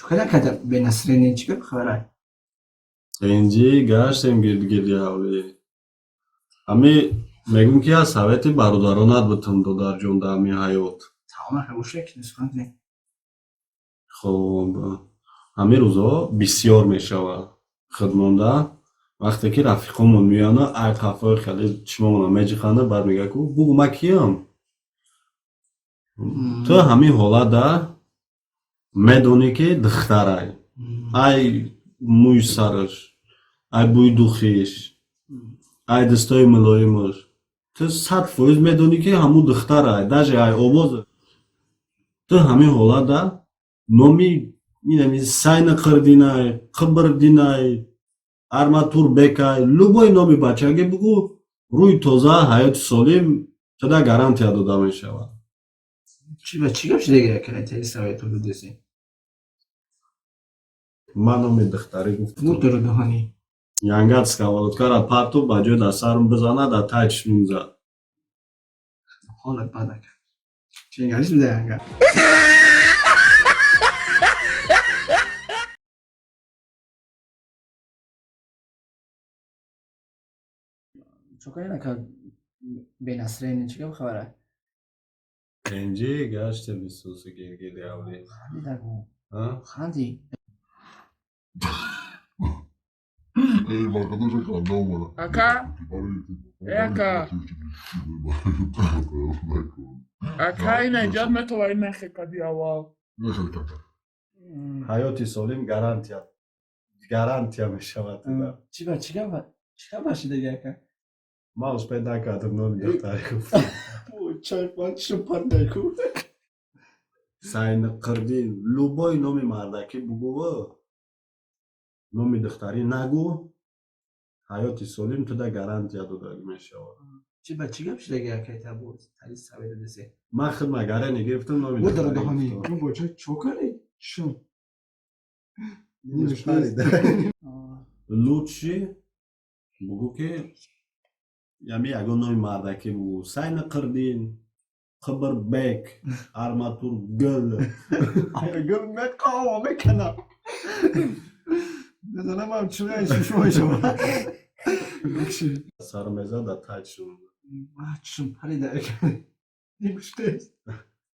Чӯкара када бенасрени чӣ гап хабара? Инҷи гаштем гирдгирди ҳавлӣ. Ҳами мегӯм, ки аз совети бародаронат бутум, додарҷон, дар ҳамин ҳаёт. Тамом гӯша ки сухан кунем. Хоб, ҳамин рӯзҳо бисёр мешавад худмонда, вақте ки рафиқомон меоянд, ай қафои хеле чишмомона меҷиқанд, баъд мегӯяд, ку бугӯ, ман киям? Ту ҳамин ҳолатда медонӣ, ки духтарай, ай мӯи сараш, ай бӯи духиш, ай дастои мулоимаш, ту 100% медонӣ, ки ҳамун духтарай, даже ай овоз. Ту ҳамин ҳолатда номи инами Сайна Қирдинай, Қибирдинай, Арматурбекай, любой номи бачаге бугӯ, рӯи тоза, ҳаёти солим туда гарантия дода мешавад. Чӣ ба чӣ гап шидаги, ака, совету додеси? Ман номи духтарӣ гуфтам. Мудару даҳонӣ. Янгат сковородкара парту, ба ҷои дар сарм бизана, дар тай чишмим зад. Ҳолат бад, ака. Ченгалиш буда янга. Чӯкара ака, бенасрени чӣ гап хабара? Инҷи гаштем бисуси гиргири ҳавлӣ. Ханди дагу. А? Ханди. Ака, э ака, ака, ина иҷод метавонӣ нахекади аввал. Ҳаёти солим гарантия мешавад туда. Чӣ ба чӣ гап шидаги, ака? Ман успеть накардам, номи духтарӣ гуфтам. Чай чишм пардаку. Сайни Қирдин, любой номи мардакӣ бугӯ, номи духтарӣ нагӯ, ҳаёти солим туда гарантия дода мешавад. Чӣ ба чӣ гап шидаги, ака, табу тари совет додеси? Ман худ магарани гирифтам, номи Мудару духтарӣ даҳонӣ. гуфтам. Боча чокари? Чишм. Нимаш парида. Лучше бугӯ, ки ями ягон номи мардакӣ бугӯ: Сайни Қирдин, Қибирбек, Арматур Гул. Гул меқава мекунам. Медонам, ам чунай шушо мешавад. Сар мезад, дар тай чишм. Чишм парида, ака. Нимаш тест.